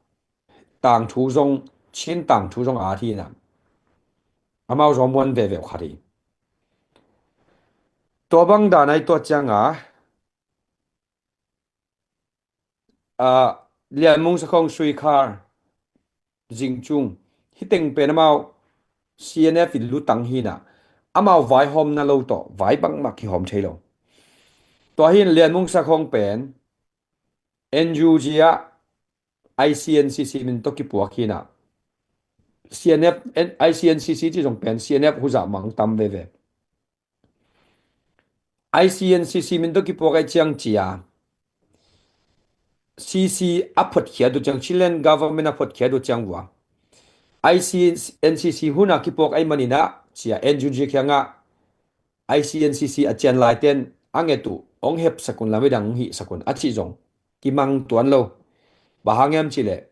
tangthu zong, Chin tangthu zong a hina. Amau zong muan veve uh khat hi. Tua bang dana i tuat cianga, ah, Lianmung Sakhong Suikhal, Zingcung, hi teng pen amau C N F i lutang hina, amau vaihawmna lo tawh, vai bangmah kihawm thei lo. Tua hin Lianmung Sakhong pen N U G ah I C N C C min tawh kipuak hina, C N F, I C N C C ci zong pen C N F huzah mang tam veve. I C N C C min tawh kipuak ahi ciang cia, C C a photkhiat uh ciang, Chilean government a photkhiat uh ciang vua, I C N C C hun a kipuak ahi maninah cia N U G kiangah I C N C C a cian laiten a nget uh hong hepsak un, lamidang hong hihsak un a cih zong kimang tuan lo. Bang hang hiam cihleh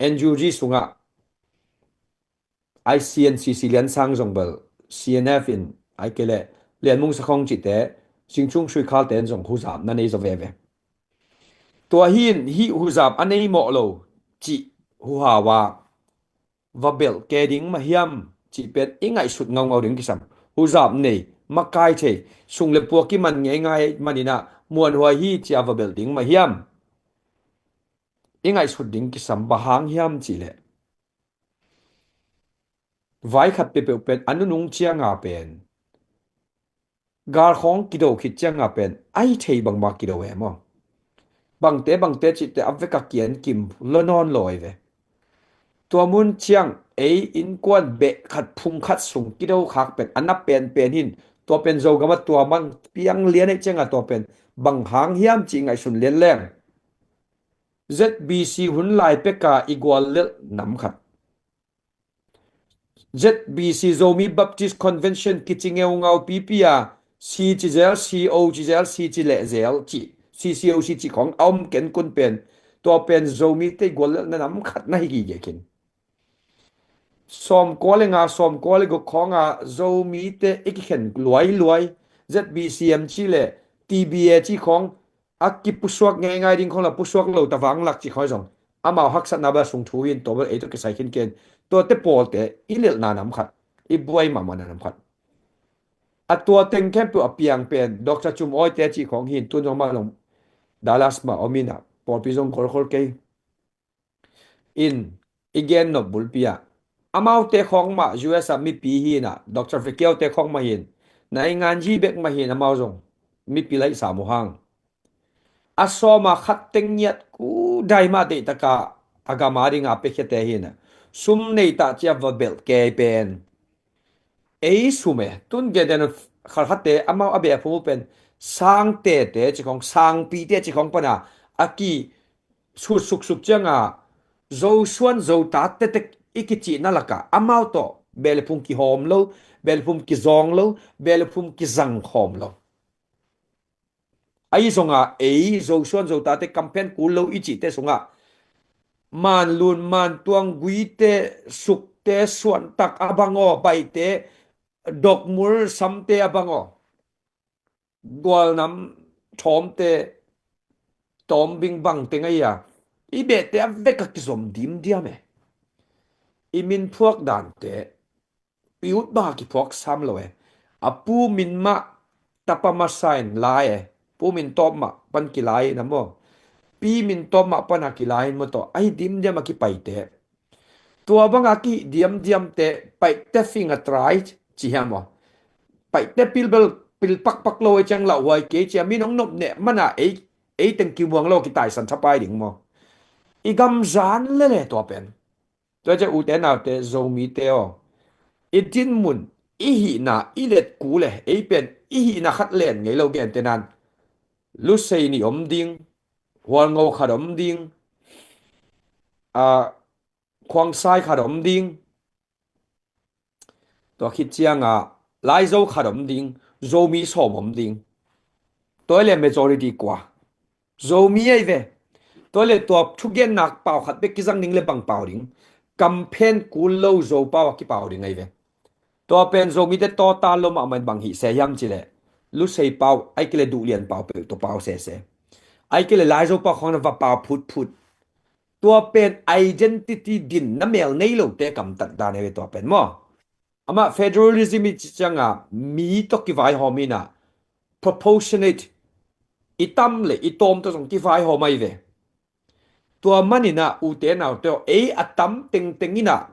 N U G sungah I C N C C liansang zong bel C N F in, ai kei leh Lian Mung Sakhong cihte, Zingchung Sui Khal ten zong huzap na nei zaw veve. Tua hin hih huzap a nei mawh lo cih huhau a va belh ke ding mah hiam cih pen i ngaihsut ngaungau ding kisam. Huzap nei, makai thei, sung le pua kiman ngeingai maninah muanhuai hi cia va belh ding mah hiam? I ngaihsut ding kisam. Bang hang hiam cihleh vai khat peuhpeuh pen a nunung cianga pen galkhawng kido khit cianga pen ai thei bangmah kido e maw? Bangte bangte cihte a veka kian kim lo nawn lo ai ve. Tua mun ciang ei innkuan beh khat phung khat sung kido khak pen a na penpen hin, tua pen Zogam a tua mang piang lian ahi cianga tua pen bang hang hiam cih ngaihsun lian leng. Z B C hun lai peka i guallelh nam khat, Z B C, Zomi Baptist Convention kici ngeungau pipi a, C ci zel, C O ci zel, C ci leh zel cih, C C O C cih khawng a om ken kun pen, tua pen Zomite i guallelhna nam khat na hi gige khin. Sawmkua le nga, sawmkua le guk khawnga Zomite i kikhen luailuai, Z B C M ci le T B A ci khawng a kipusuak ngeingai ding khawng la pusuak lo ta vanglak ci khawng zong amau haksatna bel sung thu in tua bel ei tawh kisai khin ken. Tuate pawlte i lelhna nam khat, i buai mahmahna nam khat. A tua teng khempeuh a piang pen Doctor Cum Awite ci khawng hin, tun zong amah zong Dallas mah om inah pawlpi zong kholkhol kei in i gen nop bulpi ah, amaute khawng mah U S a mipi hi inah, Doctor Vikiaute khawng mah hin, na i ngan hi bek mah hin amau zong mipi laih sam uh hang. A sawma khat teng ngiat ku dai mah deihtaka a gama dinga piakhiate hi inah, sum neitah cia va belh kei pen ei sum e. Tun genten khalkhatte amau a beh a phum uh pen sangtete ci khawng, sangpite ci khawng pana a ki sut suksuk cianga Zosuan Zota tetek i kicihna lakah amau tawh beh le phum kihawm lo, beh le phum kizawng lo, beh le phum kizang khawm lo. Ahi zonga ei Zosuan Zotate kamphen kul lo i cihte sungah Manlun, Mantuang, Guite, Sukte, Suantak a bang aw, Baite, Dokmul, Samte a bang aw, Gualnam, Thawmte, Tawmbing bang teng ahi a, i behte a vek a kizom dimdiam e. I min phuak dante i ut bang a kiphuak sam lo e. A pu min mah tapa masa in lai e. Pu min tawp mah pan kilai in a maw, pi min tawp mah pana kilai in maw, tawh ahi dimdiam a kipaite. Tua banga kihih diamdiamte Paite fing a try ci hiam aw? Paite pilbel pil pakpak lo ei ciang lauhuai kei cia min hong nop neh mana ei, ei teng kimuang lo kitaisan thapai ding maw? I gamzan lele tua pen. Tua cia ute naute Zomite aw, i dinmun, i hihna i let kul e. Ei pen i hihna khat len ngei lo, gentehnan Lusei nih om ding, Hualngo khat om ding, a Khuangsai khat om ding. Tua khit cianga Laizo khat om ding, Zomi sawm om ding. Tua le majority kua? Zomi ahi ve. Tua le tua thugennak pau khat bek kizang ding le bang pau ding? Kamphen kul lo Zo pau a kipau ding ahi ve. Tua pen Zomite tawta lo mahmah in bang hih se hiam cileh, Lusei pau, ai kile Duhlian pau peuh tua pau sese. Ai kile Laizo pau khawng na va pau phutphut. Tua pen identity din na mel nei lote kamtat dan ahi ve tua pen maw? Amah federalism i ci cianga mi tawh kivaihawm inah, proportionate, i tam le i tawm tawh zong kivaihawm ahi ve. Tua maninah ute naute aw, ei a tam tengteng inah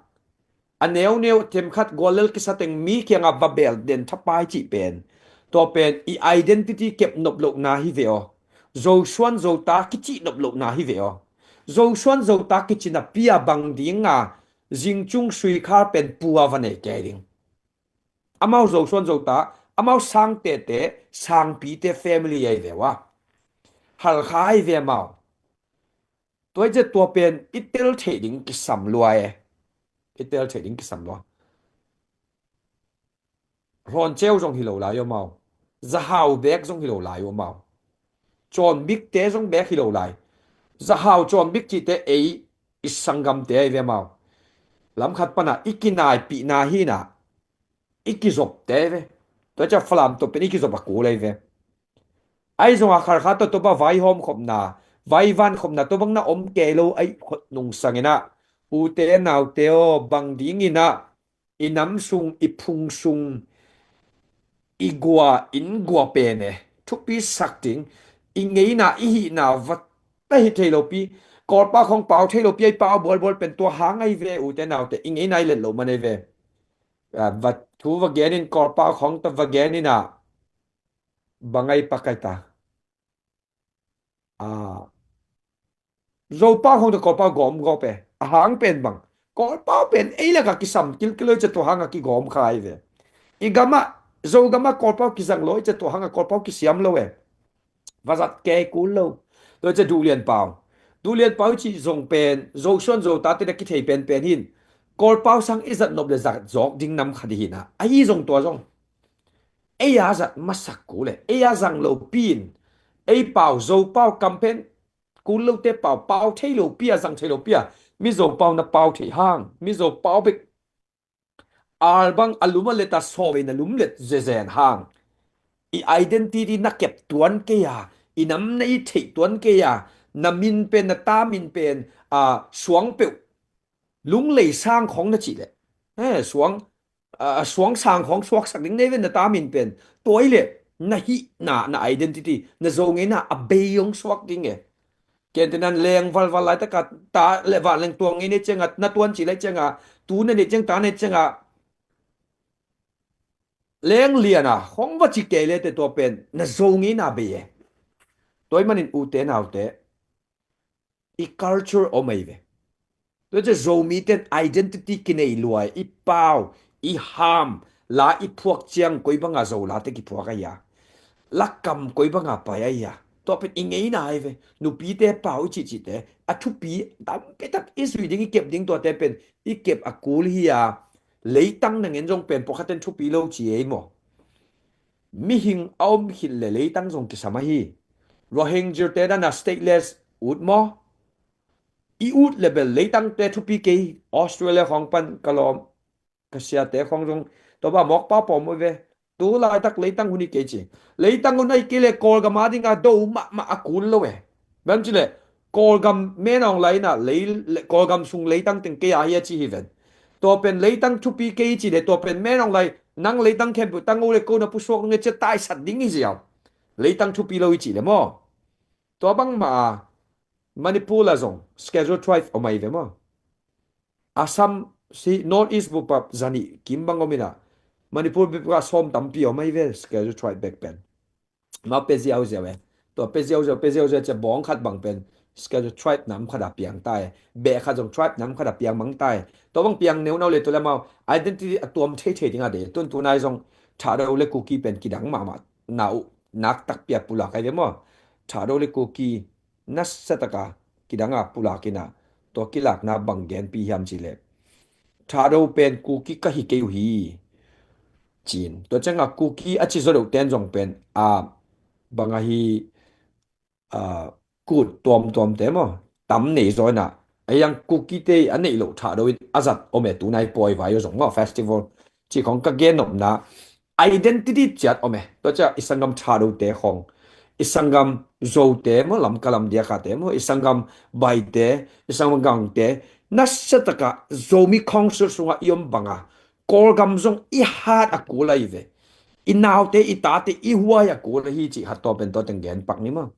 a neuneu themkhat guallel kisa teng mi kiangah va bel den thapai cih pen, tua pen i identity kep nop lohna hi ve aw. Zosuan Zota kicih nop lohna hi ve aw. Zosuan Zota kicina pia bang dinga Zingcung Suikhal pen pua va nei kei ding. Amau Zosuan Zota Amau sang tete, sangpite family ahi ve ua. Halkha ahi ve amau. Tua hi ciah tua pen i tel theih ding kisam lua e. I tel theih ding kisam lua. Hlawnceu zong hi lo lai uh amau. Zahau bek zong hi lo lai uh amau. Cawnbikte zong bek hi lo lai. Zahau cawnbik cihte ei i sanggamte ahi ve amau. Lamkhat pana i kinaipihna hina i kizopte ve. Tua ciah Falam tawh pen i kizop a kul ahi ve. Ahi zongah Khalkha tawh tua bang vaihawm khopna, vaivan khopna tua bang na om kei lo ahi khut nungsang inah, ute naute aw, bang dinginah i nam sung, i phung sung, i gua, inn gua pen e, thupi sak ding, i ngeina, i hihna va ta hi thei lopi, Kawlpau khong pau thei lopi, a i pau bualbual pen tua hang ahi ve, ute naute, i ngeina i let loh man ahi ve. A, va, thu va genin Kawlpau khong ta va geninah, bang ahi pakai ta. A, Zopau khong ta Kawlpau gawm gawp e. A hang pen bang, Kawlpau pen ei lakah kisam kilkil lo i ciah tua hangah kigawm kha ahi ve. I gamah, Zogamah Kawlpau kizang lo i ciah tua hangah Kawlpau kisiam lo e. Va zat kei kul lo. Tua i ciah Duhlianpau. Duhlianpau i cih zong pen Zosuan Zotate na kithei penpen hin, Kawlpau sang i zat nop le zat zawk ding nam khat i hinah, ahi zong tua zong ei a zat masak kul e, ei a zang lopi in, ei pau, Zopau campaign kul lote pau, pau thei lopi a, zang thei lopi a, Mizo pau na pau thei hang, Mizo pau bek al bang a lum a let a sawm ei na lumlet zezen hang, i identity na kep tuan kei a, i nam na i theih tuan kei a, na min pen, na ta min pen, a, suang peuh, Lunglei sang khong na cih leh, eh, suang, a, suang sang khong suaksak ding nei ve, na ta min pen. Tua i leh na hihna, na identity, na Zo ngeina a bei hong suak ding e. Kei tenan leng valval laitaka ta le vanleng tuang ngei nei cianga, na tuan cih lai cianga, tu na nei ciang, ta nei cianga, leng liana khong va ci kei lete tua pen na Zo ngeina bei e. Tua i manin ute naute, i culture om ahi ve. Tua ciah Zomite'n identity kinei lua e, i pau, i ham, la i phuak ciang koi banga Zo late kiphuak ahi a, lakam koi banga pai ahi a, tua pen i ngeina ahi ve. Nupite pau i cihcihte, a thupi tampi tak i zui ding, i kep ding, tuate pen i kep a kul hi a, leitang na ngen zong pen pawlkhatten thupi lo ci ei maw? Mihing a om khit le leitang zong kisam ahi. Rohingyate dana stateless ut maw? I ut le bel leitangte thupi kei. Australia khawng pan ka lawm, ka siate khawng zong tua bang mawk pau pawm uh ve. Tu laitak leitang hun hi kei ci. Leitang hun ahi kei le Kawlgam a dinga do mahmah a kul lo e. Bang ci le Kawlgam menawng lai ina lei, le, Kawlgam sung leitang teng kei a hi a ci hi ven. Tua pen leitang thupi kei ci le tua pen menawng lai nang leitang khempeuh tang uh le ko na pusuak nge cia taisat ding hi ziau. Leitang thupi lo i ci le maw? Tua bangmah a Manipur la zong Schedule Tribe om ahi ve maw? Assam si North East bup ah zanih kim bang om ina, Manipur bup ah sawm tampi om ahi ve Schedule Tribe bek pen. Mau pe ziauziau e. Tua pe ziauziau, pe ziauziau cia bawng khat bang pen Schedule Tribe nam khat a piang ta e. Beh khat zong Tribe nam khat a piang mang ta e. Tua bang piang neunau le tu le mau identity a tuam theithei dinga de. Tun tunai zong Thado le Kuki pen kidang mahmah na uh nak takpi a pulak ahi ve maw? Thado le Kuki nasa taka kidanga pulak ina, tua kilakna bang genpi hiam ci le Thado pen Kuki ka hi kei uh hi. Cin tua cianga Kuki a ci zaw deuh ten zong pen a bang ahi, a, kut tuamtuamte maw? Tam nei zaw ina, a yang Kukite a neih loh Thado in a zat om e, tunai pawi vai uh zong maw, festival ci khong ka gen nopna identity ciat om e. Tua cia i sanggam Thadote khong, i sanggam Zote maw, Lamka lam diakate maw, i sanggam Baite, i sanggam Gangte, nasa taka Zomi Council sunga i om banga Kawlgam zong i hat a kul ahi ve. I naute, i tate, i huai a kul ahi ci hat tua pen tua teng gen pak ni maw?